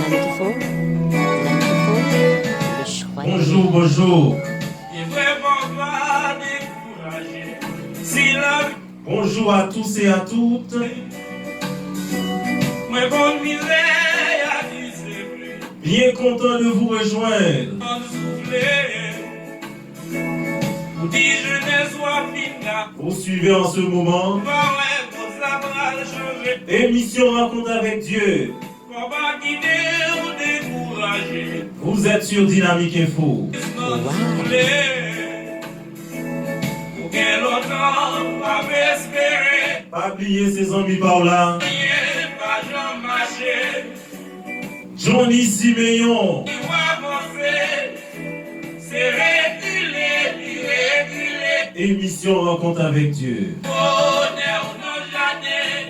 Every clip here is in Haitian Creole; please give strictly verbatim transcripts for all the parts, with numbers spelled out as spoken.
Mete fò, mete fò, le chwa. Bonjou, bonjou. Li vrèman pa dekouraje. Si la Bonjour à tous et à toutes. Mwen konn mizè a di se pli. Bien content de vous rejoindre. Ann soufle. Ou di jenès w ap vin la. Vous suivez en ce moment. Pa wè tout sa pral chanje. Émission Rencontre avec Dieu. Fò pa kite w dekouraje. Vous êtes sur Dynamique Info. Wow. Ou gen lontan w ap espere. Pa bliye se zanmi pa w la. Anyen pa janm mache. Johnny Simeon. Li w avanse. Se rekile, li rekile. Émission Rencontre avec Dieu. Bonè w nan jaden.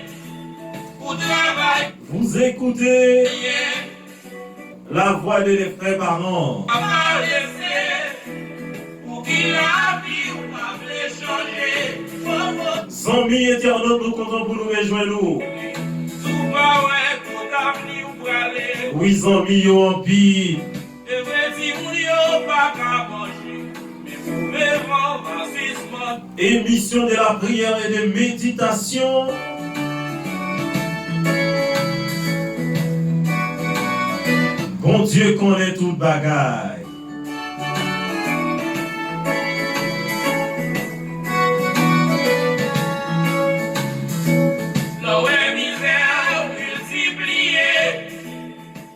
Ou travay. Vous écoutez la voix de les frères parents. Zanmi entènot, nou kontan pou nou rejwenn nou. Wi, zanmi yo anpil. Émission de la prière et de méditation. Bondye konnen tout bagay. Lè w wè mizè yo miltipliye,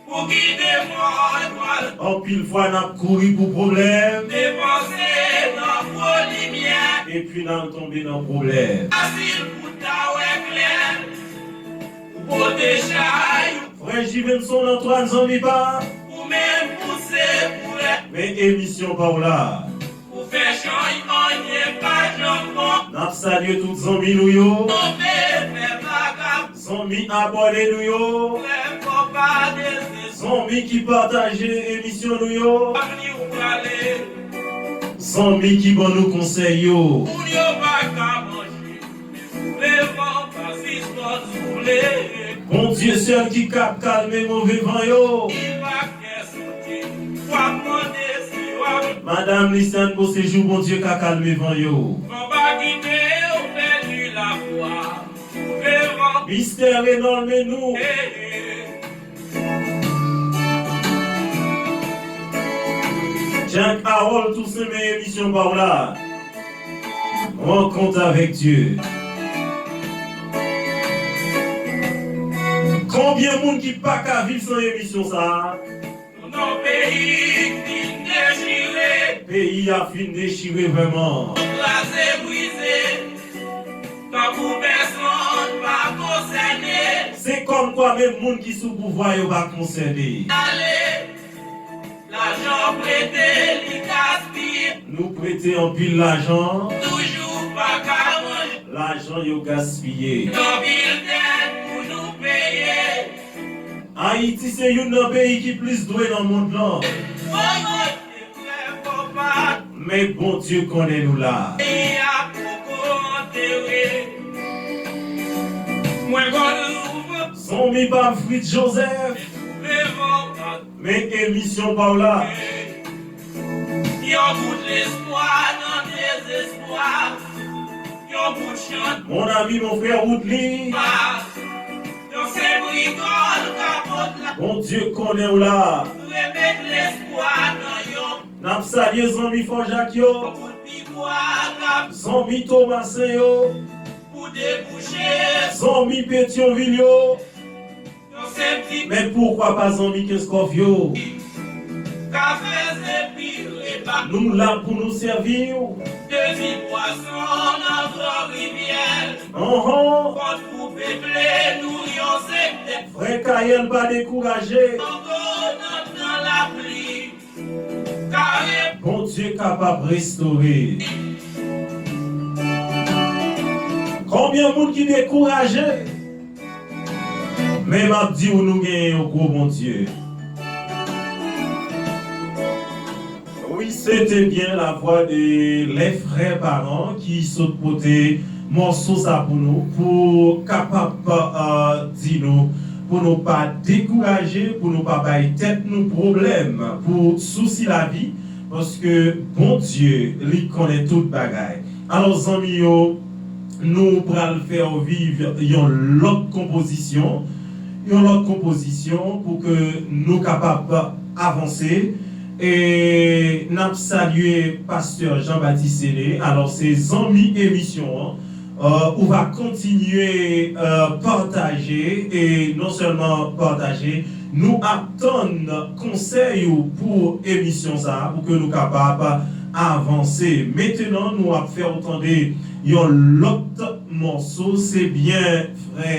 pou kite mò w al. Anpil fwa n ap kouri pou pwoblèm. Depanse nan gwo limyè. Epi n al tonbe nan pwoblèm. Fasil pou ta wè klè. Ou pote chay ou. Frè Jivenson Antoine zanmi pa. Ou menm pouse pou lè. Men emisyon pa w la. Ou fè chay anyen pa janm bon. N ap salye tout zanmi nou yo. Tonbe fè vagab. Zanmi abòne nou yo. Frè fò pa dezespere. Zanmi ki pataje emisyon nou yo. Zanmi ou prale. Zanmi ki ban nou konsèy yo. Moun yo pa ka manje. Bondye sèl ki kab kalme move van yo. Madanm Lisiane Beauséjour, Bondye ka kalme van yo. Mistè Renòl Menou. Jack Harold Toussaint, men emisyon pa w la. Rencontre avec Dieu. Konbyen moun ki pa ka viv san emisyon sa a? Nou nan peyi k fin dechire. Peyi a fin dechire vrèman. Kraze brize. Tankou pèsonn pa konsène. Se kòmkwa menm moun ki sou pouvwa yo pa konsène. Ale. Lajan prete, li gaspiye. Nou prete anpil lajan. Toujou pa ka manje. Lajan yo gaspiye. Anpil dèt pou nou peye. Ayiti se youn nan peyi ki plis dwe nan mond lan. Fò manje, frè, fò pa. Men Bondye konnen nou la. Peyi a poko antere. Mwen konn soufrans. Zanmi pa m Fritz Joseph. Men emisyon pa w la. Yon bout lespwa nan dezespwa. Yon bout chante. Mon ami, mon frère Woodly. Yon senp rigòl kapot la. Bondye konnen w la. Remèt lespwa nan yon. N ap salye zanmi Fò Jak yo. Yon bout pikwa k ap. Zanmi Tomasen yo. Pou debouche. Zanmi Petyonvil yo. Men poukwa pa zanmi Kenskòf yo? Nou la pou nou sèvi w. Anhan. Frè Kayèl pa dekouraje. Bondye kapab restore. Konbyen moun ki dekouraje? Men m ap di w, nou genyen yon gwo Bondye. Oui, c'était bien la voix de les frères parents ki sot pote mòso sa pou nou, pou kapab, euh, di nou pou nou pa dekouraje, pou nou pa bay tèt nou pwoblèm, pou sousi lavi, paske Bondye, li konnen tout bagay. Alò, zanmi yo, nou pral fè w viv yon lòt konpozisyon, yon lòt konpozisyon pou ke nou kapab avanse. E n ap salye Pastè Jean Baptiste Séné. Alò, se zanmi emisyon an. Euh, ou va kontinye, euh, pataje, e non sèlman pataje, nou ap tann konsèy ou pou emisyon sa a, pou ke nou kapab avanse. Mentenan, nou ap fè w tande yon lòt mòso. Se byen, frè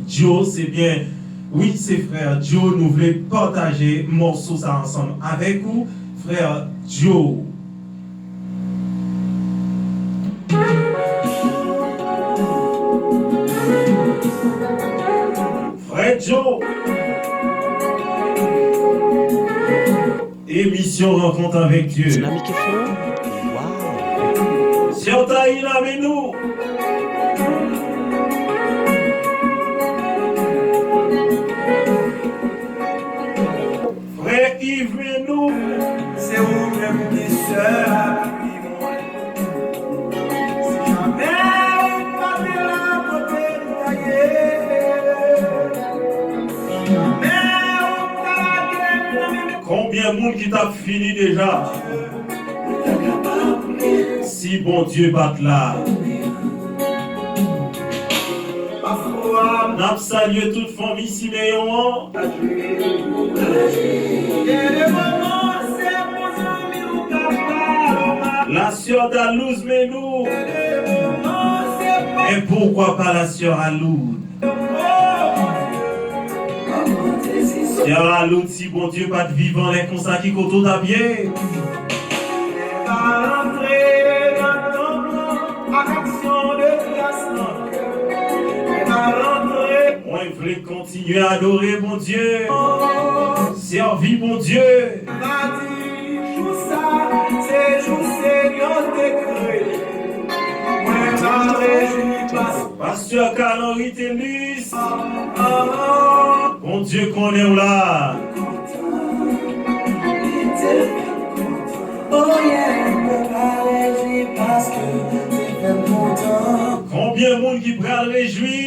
Joe, se byen. Wi, se frè Joe. Nou vle pataje mòso sa a ansanm avèk ou, frè Joe. Frè Joe. Emisyon Rankont avèk Dye. Dinamik F M. Waw. Sè Taïna Menou. Frè Yves Menou. Se ou menm ki sè a ki pi mwen. Si jamè ou pa te la kote nou ta ye. Si jamè ou pa lage m nan men. Konbyen moun ki t ap fini deja? Si Bondye pa t la. N ap salye tout fanmi Simeyon an. La sœur Dalouse Menou. Et pourquoi pas la sœur Aloud? Sè Aloud, si Bondye pa t vivan, lè konsa ki kote w t ap ye? Mwen vle kontinye adore Bondye, sèvi Bondye. Jou sa, se jou Senyè te kreye. Mwen va rejwi paske Pastè Carl Henry Tellus, Bondye konnen w la. Oh yeah, mwen va rejwi paske li fè m kontan. Konbyen moun ki pral rejwi?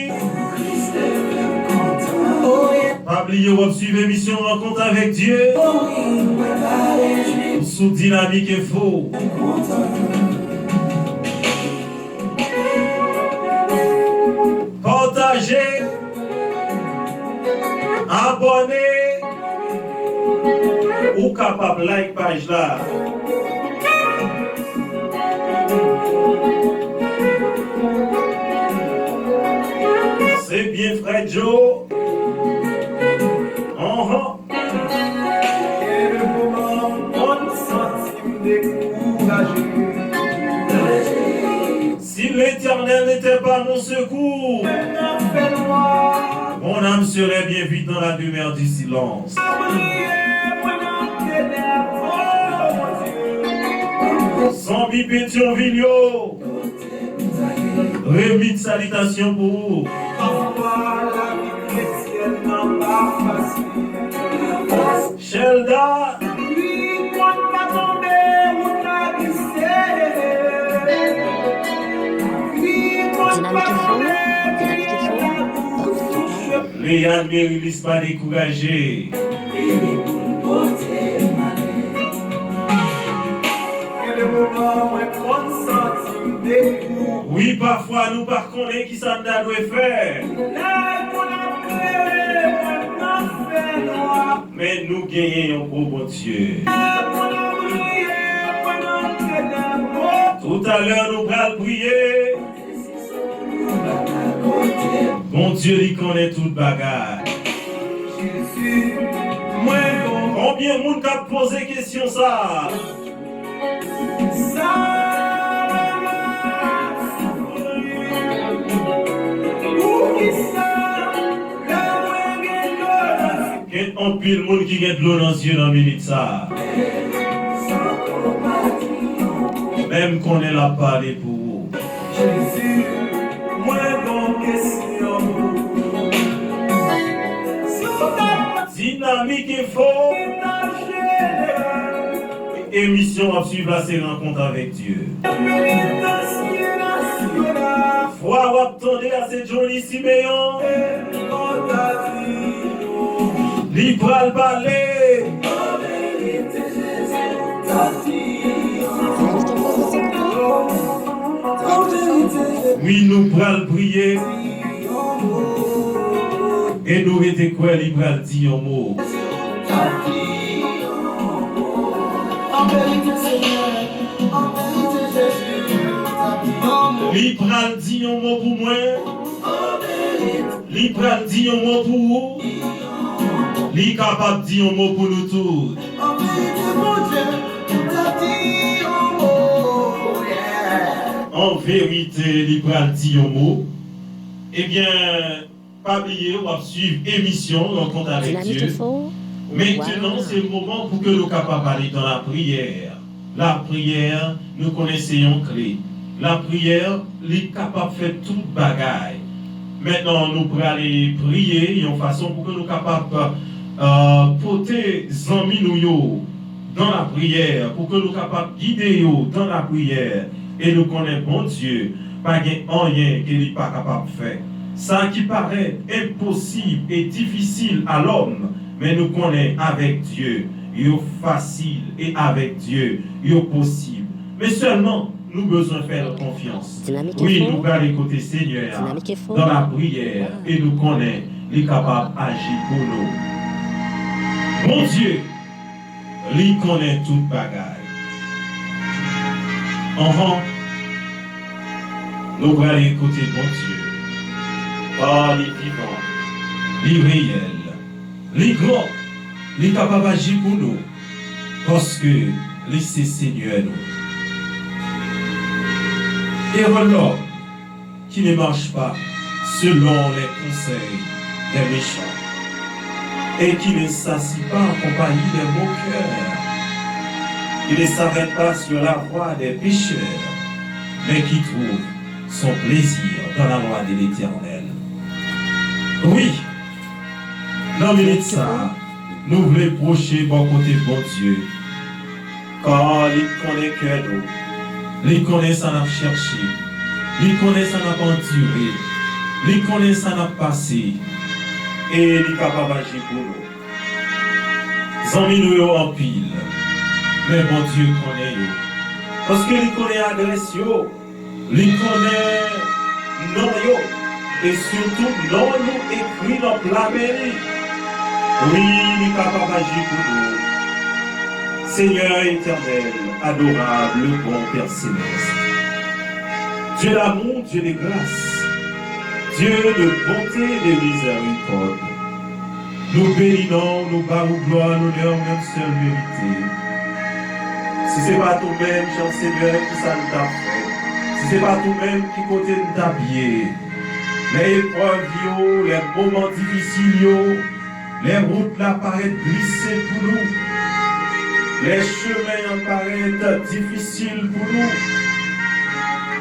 Kris te fè m kontan. Oh yeah. Pa bliye w ap swiv emisyon Rankont avèk Dye. Oh wi, mwen va rejwi. Sou Dinamik Info. Kontan. Pataje, abòne, ou kapab like paj la. Se byen, frè Joe. Anhan. Gen de moman m konn santi m dekouraje. Si l'Éternel n'était pas mon secours, mon âme serait bien vite dans la demeure du silence. Zanmi Petyonvil yo, Remix salitasyon pou ou. Pafwa lavi kretyèn nan pa fasil. Shelda. Wi, konn pa tonbe, wout la glise. Wi, konn pa tonbe, wi, la bouch. Leyann Merilis pa dekouraje. Vini pou n pote m ale. Gen de moman mwen konn santi m dekouraje. Wi, pafwa nou pa konnen kisa n ta dwe fè. Lè l konn ap klere, mwen nan fènwa. Men nou genyen yon bon Bondye. Lè l konn ap priye, mwen nan tenèb. Toutalè, nou pral priye. Bondye, li konnen tout bagay. Jezi, mwen bon. Konbyen moun k ap poze kesyon sa a? Sa m ap soufri? Poukisa lè mwen gen dlo nan zye? Gen anpil moun ki gen dlo nan zye nan minit sa a. San konpati. Men m konnen l ap pale pou ou. Jezi, mwen gon kesyon pou ou. Dinamik Enfo. Emisyon w ap swiv la se Rankont avèk Dye. Vwa w ap tande a se Johnny Simeon. Li pral pale. Wi, nou pral priye. E nou rete kwè li pral di yon mo. Li pral di yon mo pou mwen. Li pral di yon mo pou ou. Li kapab di yon mo pou nou tout. An verite, li pral di yon mo. Ebyen, pa bliye, w ap swiv emisyon Rankont avèk Dye. Mentnan, se moman pou ke nou kapab ale dan lapriyè. Lapriyè, nou konnen se yon kle. Lapriyè, li kapab fè tout bagay. Mentnan, nou prale priye yon fason pou ke nou kapab, euh, pote zanmi nou yo dan lapriyè, pou ke nou kapab gide yo dan lapriyè. E nou konnen Bondye pa gen anyen ke li pa kapab fè. Sa ki parèt enposib e difisil a lòm, men nou konnen avèk Dye, yo fasil e avèk Dye, yo posib. Men sèlman, nou bezwen fè l konfyans. Wi, nou prale kote Senyè a dan lapriyè e nou konnen li kapab aji pou nou. Bondye, li konnen tout bagay. Anhan. Nou prale kote Bondye. Ah, li vivan. Li reyèl. Li gran. Li kapab aji pou nou. Paske li se Senyè nou. Heureux l'homme qui ne marche pas selon les conseils des méchants et qui ne s'assit pas en compagnie des moqueurs, qui ne s'arrête pas sur la voie des pécheurs, mais qui trouve son plaisir dans la loi de l'Éternel. Wi, nan minit sa a, nou vle pwoche bò kote Bondye. Kan li konnen kè nou, li konnen sa n ap chèche, li konnen sa n ap andire, li konnen sa n ap pase, e li kapab aji pou nou. Zanmi nou yo anpil, men Bondye konnen yo. Paske li konnen adrès yo, li konnen non yo, e sitou non nou ekri nan pla men li. Wi, li kapab aji pou nou. Seigneur éternel, adorable, bon Père céleste, Dieu d'amour, Dieu de grâce, Dieu de bonté et de miséricorde, nou beni non w, nou ba ou glwa, lonè w menm sèl merite. Si se pa t ou menm, chè Senyè, kisa n t ap fè? Si se pa t ou menm, ki kote n t ap ye? Lè eprèv yo, lè moman difisil yo, lè wout la parèt glise pou nou, lè chemen an parèt difisil pou nou,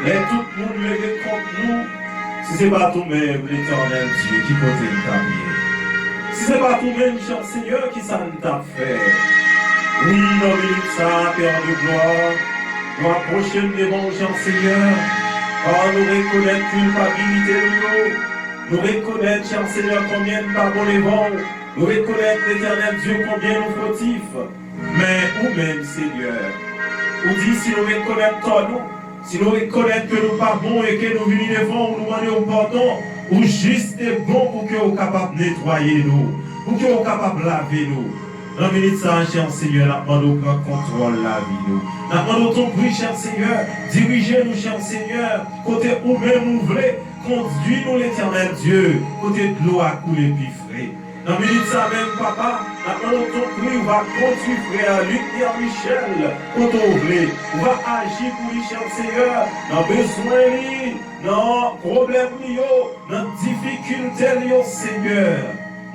lè tout moun leve kont nou, si se pa t ou menm, Letènèl Dye, ki kote n t ap ye? Si se pa t ou menm, chè Senyè, kisa n t ap fè? Wi, nan minit sa a, Pè de glwa, nou apwoche n devan w, chè Senyè, kan nou rekonèt kilpabilite nou yo. Nou rekonèt, chè Senyè, konbyen n pa bon devan w. Nou rekonèt, Letènèl Dye, konbyen nou fotif. Men ou menm, Senyè, ou di si nou rekonèt tò nou, si nou rekonèt ke nou pa bon e ke nou vini devan w, nou mande w padon, ou jis e bon pou ke w kapab netwaye nou, pou ke w kapab lave nou. Nan minit sa a, chè Senyè, n ap mande w pran kontwòl lavi nou. N ap mande w tonpri, chè Senyè, dirije nou, chè Senyè, kote ou menm ou vle, kondui nou, Letènèl Dye, kote dlo a koule pi fre. Nan minit sa menm, Papa, n ap mande w tonpri, ou va kondui frè Luc Pierre Michel kote w vle. Ou va aji pou li, chè Senyè, nan bezwen li, nan pwoblèm li yo, nan difikilte li yo, Senyè.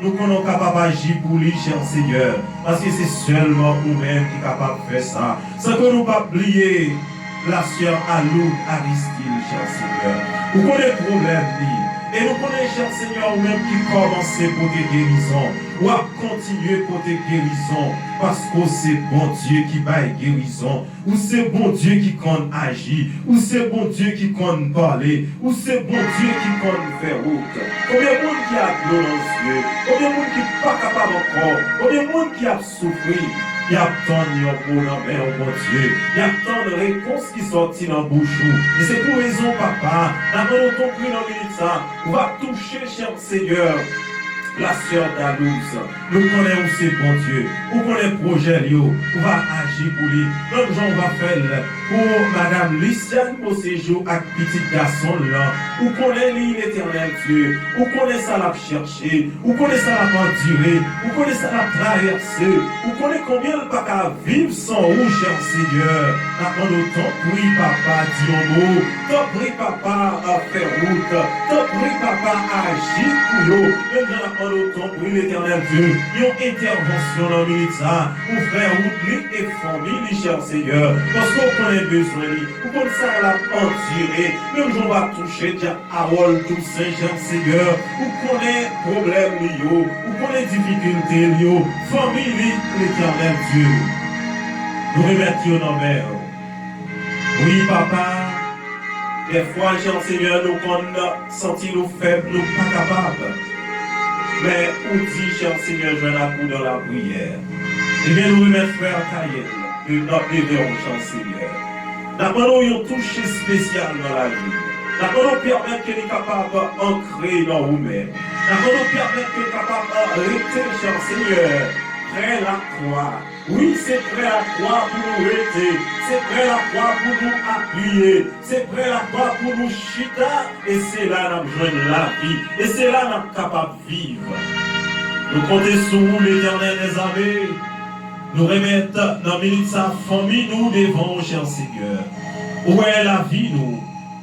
Nou konnen w kapab aji pou li, chè Senyè, paske se sèlman ou menm ki kapab fè sa. San ke nou p ap bliye la sè Aloud Aristide, chè Senyè. Ou konnen pwoblèm li. E nou konnen, chè Senyè, ou menm ki kòmanse pote gerizon, w ap kontinye pote gerizon, paske w se Bondye ki bay gerizon. Ou se Bondye ki konn aji. Ou se Bondye ki konn pale. Ou se Bondye ki konn fè wout. Konbyen moun ki a dlo nan zye? Konbyen moun ki pa kapab ankò? Konbyen moun ki ap soufri? Y ap tann yon mo nan men w, Bondye. Y ap tann repons ki sòti nan bouch ou. E se pou rezon, Papa, n ap mande w tanpri nan minit sa, ou va touche, chè Senyè, la sè Dalouse. Nou konnen ou se Bondye. Ou konnen pwojè l yo. Ou va aji pou li. Menm jan ou va fè l pou madanm Luciane Beauséjour ak pitit gason l lan. Ou konnen li, Letènèl Dye. Ou konnen sa l ap chèche. Ou konnen sa l ap andire. Ou konnen sa l ap travèse. Ou konnen konbyen l pa ka viv san ou, chè Senyè. N ap mande w, tanpri, Papa, di yon mo. Tanpri, Papa, fè wout. Tanpri, Papa, aji pou yo. Menm jan n ap mande w, tanpri, Letènèl Dye, yon entèvansyon nan minit sa a pou frè Woodly e fanmi li, chè Senyè. Paske w konnen bezwen li. Ou konn sa l ap andire. Menm jan w va touche djak Harold Toussaint, chè Senyè. Ou konnen pwoblèm li yo. Ou konnen difikilte li yo. Fanmi li, Letènèl Dye. Nou remèt yo nan men w. Wi, Papa, dèfwa, chè Senyè, nou konn santi nou fèb, nou pa kapab. Men ou di, chè Senyè, jwenn ak ou nan lapriyè. Ebyen, nou remèt frè Kayèl de, nan devan w, chè Senyè. N ap mande w yon touche espesyal nan lavi l. N ap mande w pèmèt ke li kapab ankre nan ou menm. N ap mande w pèmèt ke l kapab rete, chè Senyè, prè lakwa. Wi, se prè lakwa pou nou rete, se prè lakwa pou nou apiye, se prè lakwa pou nou chita, e se la n ap jwenn lavi, e se la n ap kapab viv. Nou konte sou ou, Letènèl dèzame. Nou remèt nan minit sa fanmi nou devan w, chè Senyè. Ou wè lavi nou,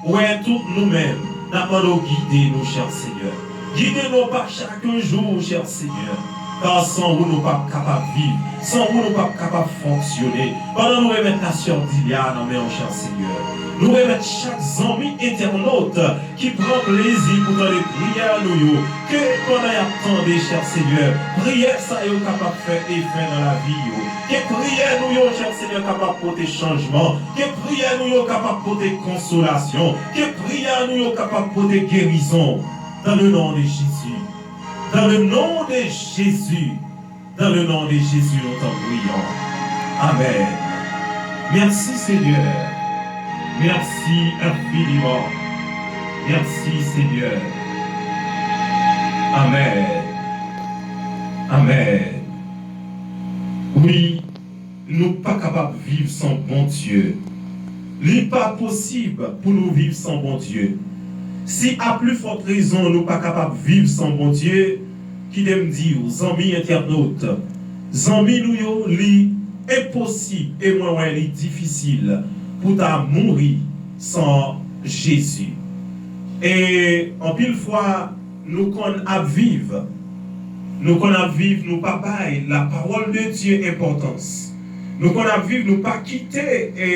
ou wè tout nou menm, n ap mande w gide nou, chè Senyè. Gide nou pa chak jou, chè Senyè. Ka san ou nou p ap kapab viv, san ou nou p ap kapab fonksyone. Pandan nou remèt nasyon Dilia nan men w, chè Senyè. Nou remèt chak zanmi entènot ki pran plezi pou tande priyè nou yo. Ke pandan y ap tande, chè Senyè, priyè sa yo kapab fè efè nan lavi yo. Ke priyè nou yo, chè Senyè, kapab pote chanjman. Ke priyè nou yo kapab pote konsolasyon. Ke priyè nou yo kapab pote gerizon. Dans le nom de Jésus. Dans le nom de Jésus. Dans le nom de Jésus, nous t'en prions. Amen. Merci, Seigneur. Merci infiniment. Merci, Seigneur. Amen. Amen. Wi, nou pa kapab viv san Bondye. Li pa posib pou nou viv san Bondye. Si a pli fòt rezon nou pa kapab viv san Bondye, kite m di w, zanmi entènot, zanmi nou yo, li enposib e mwen wè li difisil pou ta mouri san Jezi. E anpil fwa, nou konn ap viv, nou konn ap viv, nou pa bay la parole de Dieu enpòtans. Nou konn ap viv, nou pa kite, e,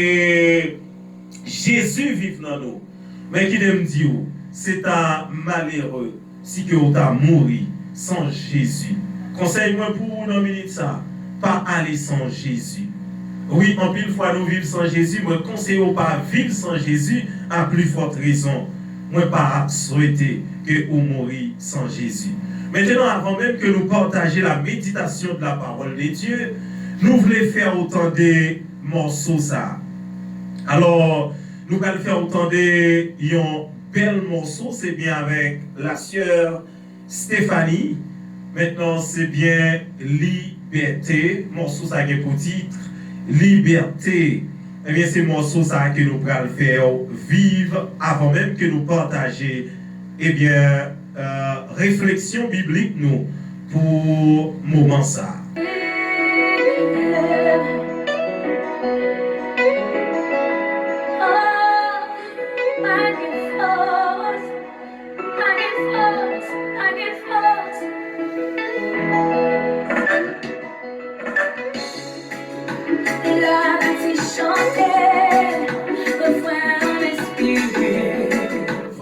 Jezi viv nan nou. Men kite m di w, se ta malere si ke w ta mouri san Jezi. Konsèy mwen pou ou nan minit sa, pa ale san Jezi. Wi, anpil fwa nou viv san Jezi, mwen konseye w pa viv san Jezi, a pli fòt rezon. Mwen pa swete ke ou mouri san Jezi. Maintenant, avant même que nous partager la méditation de la parole de Dieu, nou vle fè w tande mòso sa. Alò, nou pral fè w tande yon bèl mòso, se byen avèk la sè Stéphanie. Maintenant, se byen Libète. Mòso sa gen pou tit Libète. Ebyen, se mòso sa ke nou pral fè w viv avan menm ke nou pataje, ebyen, euh, refleksyon biblik nou pou moman sa.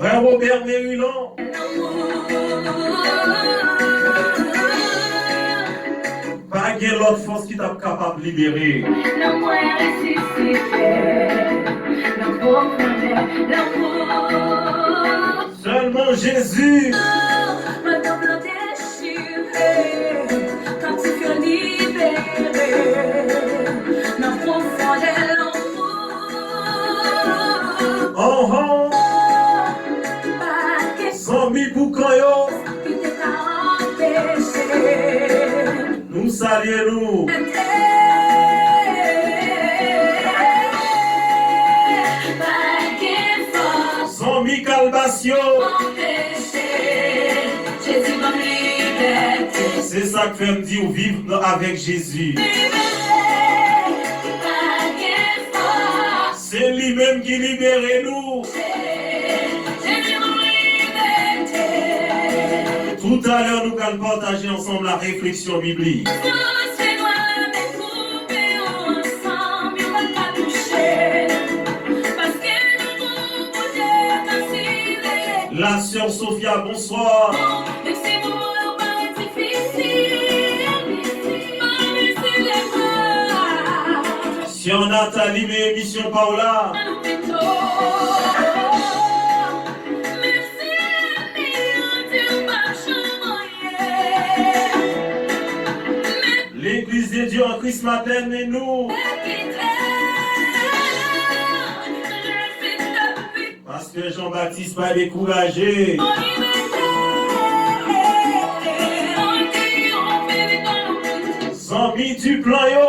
Frè Robert Merilan. Gen lòt fòs ki t ap kapab libere. Lanmou resisite nan pwofondè lanmou. Sèlman Jezi. Mwen tanp lan dechire, kaptif yo libere nan pwofondè lanmou. Zanmi boukan yo. Ki te ka anpeche. Nou salye nou. Pa gen fòs. Zanmi kalbas yo. Anpeche. Jezi ban m libète. Se sa k fè m di w viv avèk Jezi. Libere. Pa gen fòs. Se li menm ki libere nou. Toutalè, nou pral pataje ansanm la refleksyon biblik. La sè Sofia, bonswa. Sè Nathalie, men emisyon pa w la. Legliz de Dye an Kris Maten, men nou. Pastè Jean Baptiste pa dekouraje. Zanmi Duplan yo.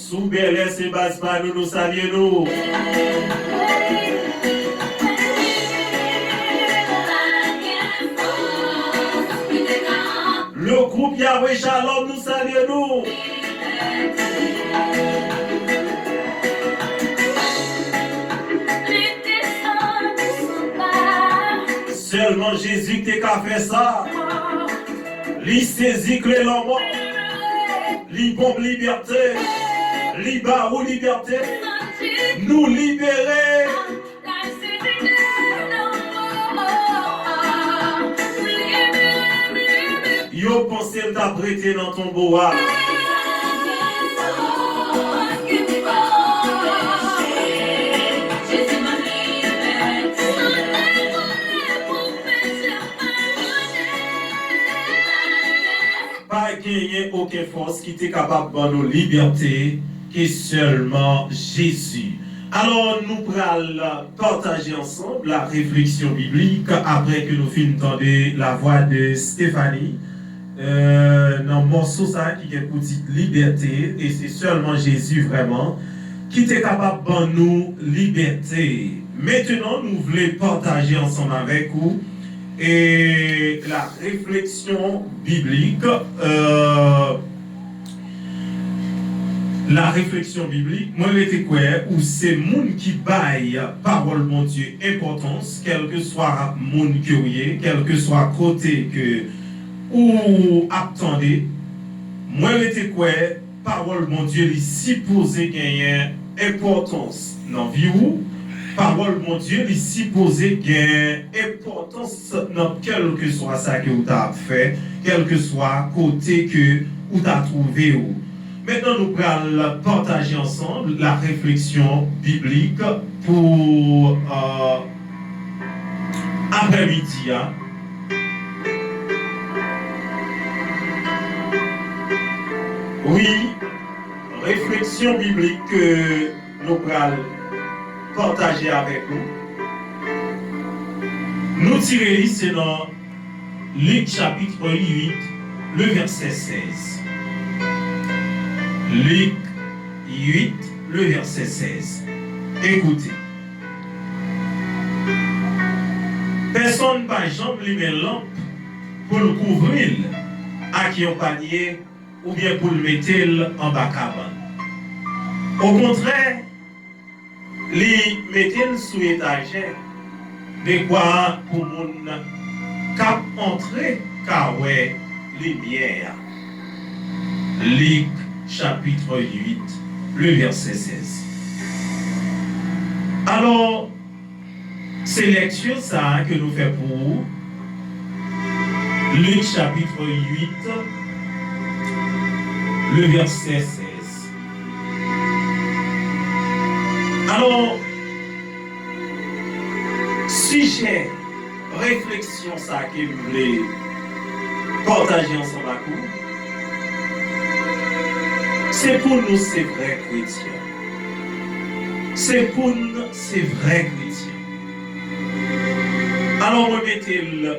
Sou Bèlè, se baz pa nou, nou salye nou. Le groupe Yahweh Shalom, nou salye nou. Sèlman Jezi ki te ka fè sa. Li sezi kle lanmò. Li ban m libète. Li ba ou libète. Nou libere. Yo panse l t ap rete nan tonbo a. Pa genyen okenn fòs ki te kapab ban nou libète ke sèlman Jezi. Alò, nou pral pataje ansanm la refleksyon biblik apre ke nou fin tande la vwa de Stéphanie, euh, nan mòso sa ki gen pou tit Libète, e se sèlman Jezi vrèman ki te kapab ban nou libète. Mentenan, nou vle pataje ansanm avèk ou e la réflexion biblique, euh, la réflexion biblique, mwen rete kwè ou se moun ki bay pawòl Bondye enpòtans, kèlkeswa moun ke w ye, kèlkeswa kote ke ou ap tande. Mwen rete kwè pawòl Bondye li sipoze genyen enpòtans nan vi w. Pawòl Bondye li sipoze gen enpòtans nan kèlkeswa sa ke w ta ap fè, kèlkeswa kote ke ou ta twouve w. Mentnan, nou pral pataje ansanm la réflexion biblique pou, euh, aprèmidi a. Wi, refleksyon biblik ke nou pral pataje avèk nou, nou tire li se nan Lik chapitre huit, le verset seize. Lik huit, le verset seize. Écoutez. Pèsonn pa janm limen lanp pou l kouvri l ak yon panye oubyen pou l mete l anba kabann. Okontrè, li mete l sou etajè, dekwa pou moun k ap antre ka wè limyè a. Lik, chapitre huit, le verset seize. Alò, Se lekti sa a ke nou fè pou ou, Lik chapit uit, le vèsè sèz. Alò, sijè refleksyon sa a ke m vle pataje ansanm ak ou, se pou nou se vrè kretyen. Se pou n se vrè kretyen. Alò, mwen mete l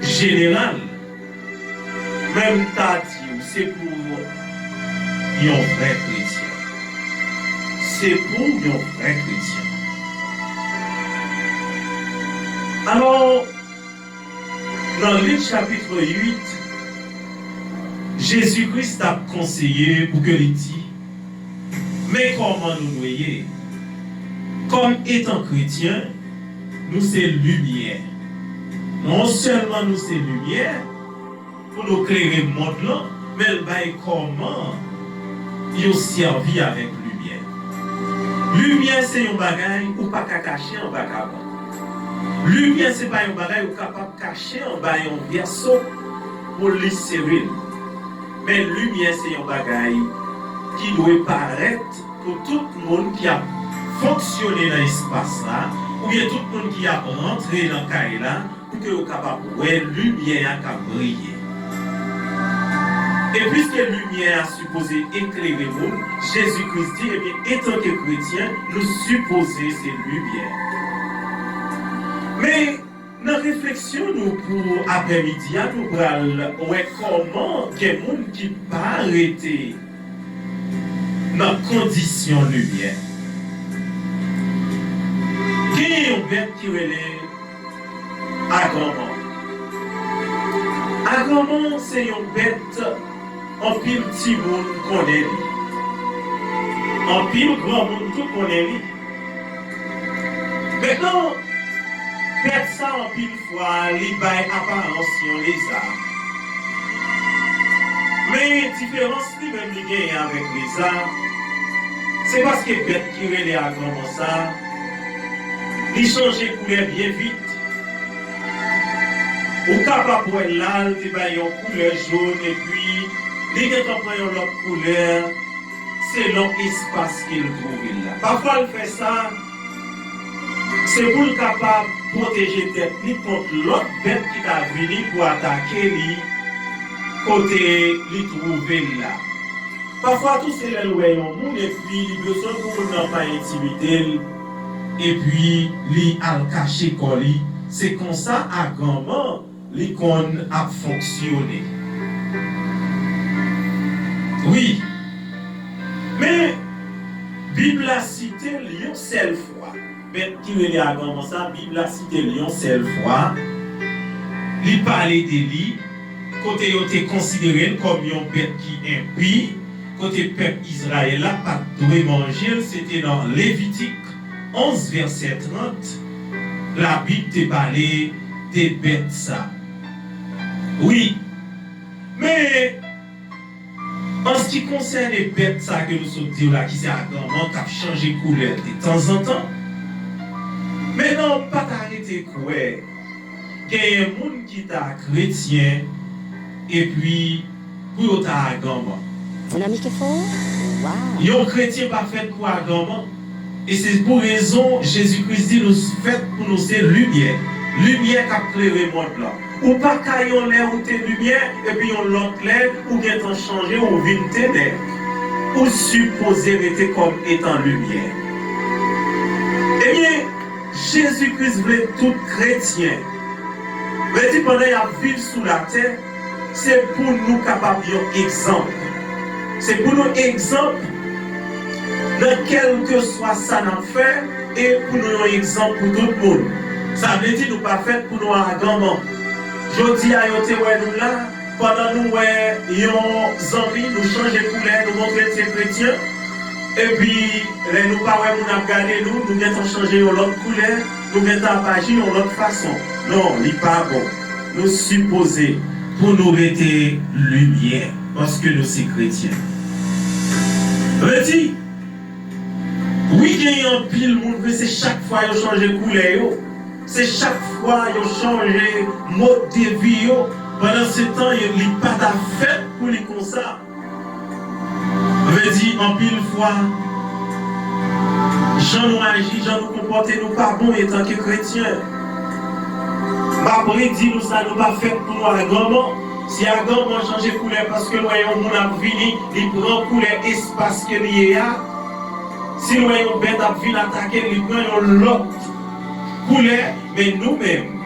jeneral, men m ta di w se pou yon vrè kretyen. Se pou yon vrè kretyen. Alò, nan Lik chapit uit, Jezi Kris t ap konseye pou ke li di, men kòman nou dwe ye. Kòm etan kretyen, nou se limyè. Non sèlman nou se limyè pou nou klere mond lan, men l bay kòman yo sèvi avèk limyè. Limyè se yon bagay ou pa ka kache anba kabann. Limyè se pa yon bagay ou kapab kache anba yon vèso pou li sere l. Men limyè se yon bagay ki dwe parèt pou tout moun ki ap fonksyone nan espas la, oubyen tout moun ki ap rantre nan kay la, pou ke yo kapab wè limyè a k ap briye. E piske limyè a sipoze eklere moun, Jezi Kris di, ebyen, antanke kretyen, nou sipoze se limyè. Men, nan refleksyon nou pou aprèmidi a, nou pral wè kòman gen moun ki pa rete nan kondisyon limyè. Gen yon bèt ki rele agranman. Agranman se yon bèt anpil timoun konnen li. Anpil granmoun tou konnen li. Mentnan, bèt sa anpil fwa li bay aparans yon leza. Men diferans li menm li genyen avèk leza, se paske bèt ki rele agranman sa, li chanje koulè byen vit. Ou kapab wè la, l te bay yon koulè jòn, epi li gentan pran yon lòt koulè selon espas ke l twouve l la. Pafwa, l fè sa, se pou l kapab pwoteje tèt li kont lòt bèt ki ka vini pou atake li kote li twouve l la. Pafwa tou, se lè l wè yon moun epi li bezwen pou moun nan pa entimide l, epi li al kache kò li. Se konsa agranman li konn ap fonksyone. Wi. Men, Bib la site l yon sèl fwa. Bèt ki rele agranman sa, Bib la site l yon sèl fwa. Li pale de li, kote yo te konsidere l kòm yon bèt ki enpi, kote pèp Izrayèl la pa t dwe manje l, se te nan Levitik onz, vèsè trant, Labib te pale de bèt sa. Wi. Men, an se ki konsène bèt sa ke nou sot di w la, ki se agranman k ap chanje koulè detanzantan, men non, m pa ta rete kwè genyen moun ki ta kretyen epi pou yo ta agranman. Yon kretyen pa fèt pou agranman. E se pou rezon Jezi Kris di nou fèt pou nou se limyè. Limyè k ap klere mond lan. Ou pa ka yon lè ou te limyè, epi yon lòt lè ou gentan chanje, ou vin tenèb. Ou sipoze rete kòm etan limyè. Ebyen, Jezi Kris vle tout kretyen, vle di pandan y ap viv sou latè, se pou nou kapab yon egzanp. Se pou nou egzanp nan kèlkeswa sa n ap fè, e pou nou yon egzanp pou tout moun. Sa vle di nou pa fèt pou nou aganman. Jodi a, yo te wè nou la, pandan nou wè yon zanmi, nou chanje koulè, nou montre n se kretyen, epi lè nou pa wè moun ap gade nou, nou gentan chanje yon lòt koulè, nou gentan ap aji yon lòt fason. Non, li pa bon. Nou sipoze pou nou rete limyè, paske nou se kretyen. Vle di, Wi, genyen anpil moun vre, se chak fwa yo chanje koulè yo. Se chak fwa yo chanje mòd de vi yo. Pandan se tan, yo, li pa ta fèt pou li konsa. Vle di, anpil fwa, jan nou aji, jan nou konpòte nou pa bon etanke kretyen. M ap redi nou sa, nou pa fèt pou nou aganman. Si aganman chanje koulè paske l wè yon moun ap vini, li pran koulè espas ke li ye a. Si l wè yon bèt ap vin atake l, li pran yon lòt koulè. Men nou menm,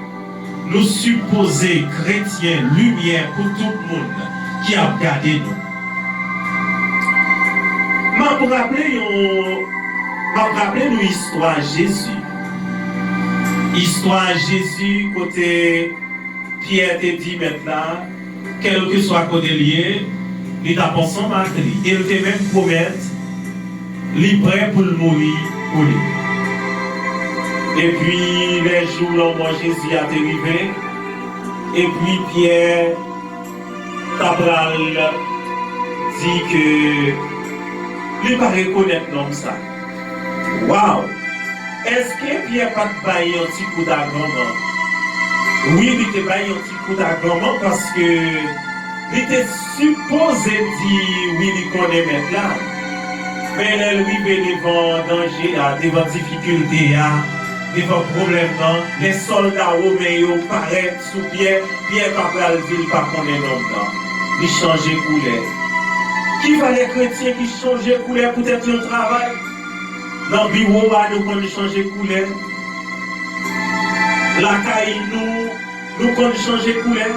nou sipoze kretyen limyè pou tout moun ki ap gade nou. M ap raple yon, m ap raple nou istwa Jezi. Istwa Jezi kote Pyè te di Mèt la, kèlkeswa kote l ye, li t ap ansanm ak li. E l te menm pwomèt li prè pou l mouri pou li. Epi, lè jou lanmò Jezi a te rive, epi Pyè ta pral di ke li pa rekonèt nonm sa. Waw! Èske Pyè pa t bay yon ti kout aganman? Wi, li te bay yon ti kout aganman paske li te sipoze di wi, li konnen Mèt la. Men lè l rive devan danje a, devan difikilte a, devan pwoblèm nan, lè sòlda women yo parèt sou Pyè, Pyè pa pral di l pa konnen nonm nan. Li chanje koulè. Ki valè kretyen ki chanje koulè poutèt yon travay? Nan biwo a, nou konn chanje koulè. Lakay nou, nou konn chanje koulè.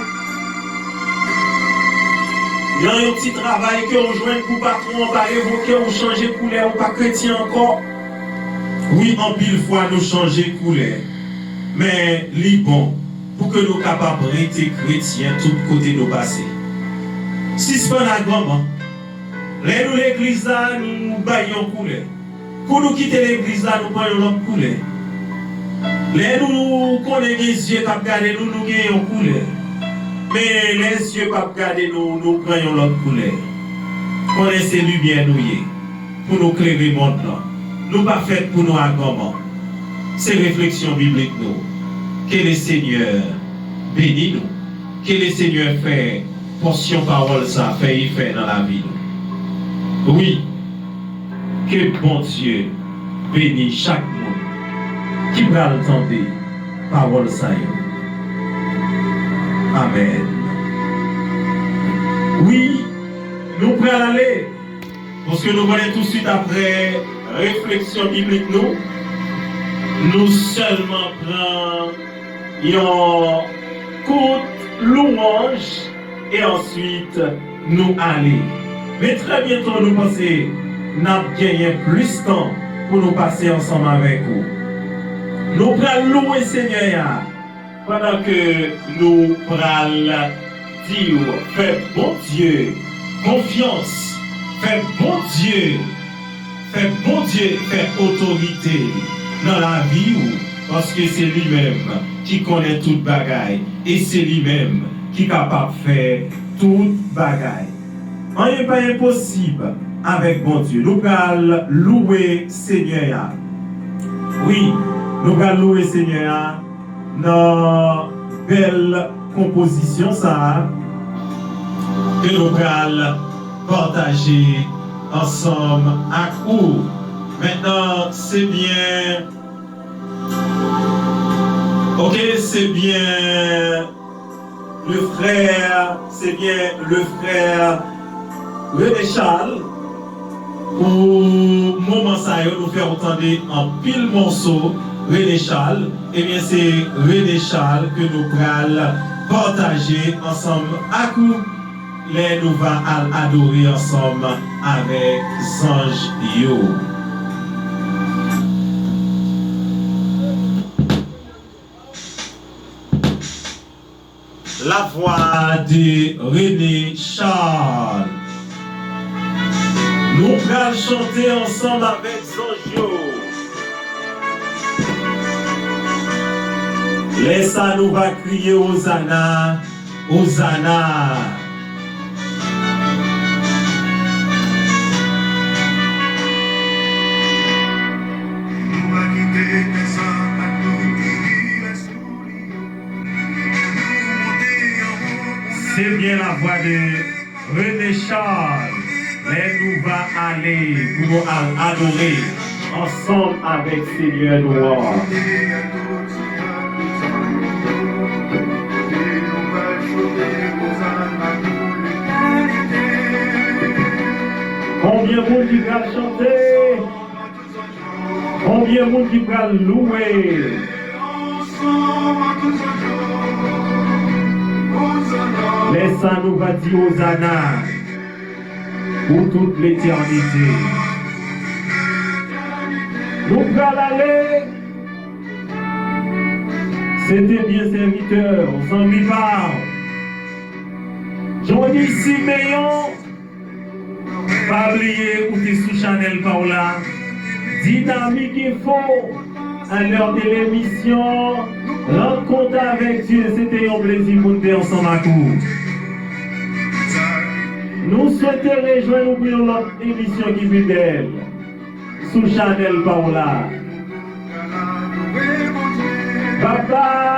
Nan yon ti travay ke w jwenn pou patwon an pa revoke w, ou chanje koulè, ou pa kretyen ankò. Wi, anpil fwa nou chanje koulè. Men li bon pou ke nou kapab rete kretyen tout kote nou pase. Sispann aganman. Lè nou legliz la, nou bay yon koulè. Kou nou kite legliz la, nou pran yon lòt koulè. Lè nou konnen gen zye k ap gade nou, nou gen yon koulè. Men lè zye p ap gade nou, nou pran yon lòt koulè. Konnen se limyè nou ye pou nou klere mond lan. Nou pa fèt pou nou aganman. Se refleksyon biblik nou. Ke le Senyè beni nou. Ke le Senyè fè pòsyon pawòl sa fè efè nan lavi nou. Wi, ke Bondye beni chak moun ki pral tande pawòl sa yo. Amèn. Wi, nou pral ale. Paske nou konnen tousuit apre refleksyon biblik nou, nou sèlman pran yon kout louwanj e answit nou ale. Men trè byento nou panse n ap genyen plis tan pou nou pase ansanm avèk ou. Nou pral louwe Senyè a pandan ke nou pral di w fè Bondye konfyans, fè Bondye, fè Bondye fè otorite nan lavi w, paske se li menm ki konnen tout bagay, e se li menm ki kapab fè tout bagay. Anyen pa enposib avèk Bondye. Nou pral louwe Senyè a. Wi, nou pral louwe Senyè a nan bèl konpozisyon sa a ke nou pral pataje ansanm ak ou. Mentnan, se byen, oke, se byen le frè, se byen le frè René Charles. Pou moman sa yo, nou fè w tande anpil mòso René Charles. Ebyen, se René Charles ke nou pral pataje ansanm ak ou lè nou va al adore ansanm avèk zanj yo. La voix de René Charles. Nou pral chante ansanm avèk zanj yo. Lè sa nou va kriye Ozana, Ozana. C'était bien la voix de René Charles. Lè nou va ale pou nou al adore ansanm avèk Senyè nou an. Konbyen moun ki pral chante? Konbyen moun ki pral louwe? Lè sa nou va di Ozana pou tout letènite. Nou pral ale. Se te byen sèvitè, zanmi pa w, Johnny Simeon. Pa bliye ou te sou chanèl pa w la. Dinamik Enfo, anlè de lemisyon Rankont avèk Dye. Se te yon plezi pou n te ansanm ak ou. Nou swete rejwenn ou pou yon lòt emisyon ki pi bèl sou chanèl pa w la. Bye bye.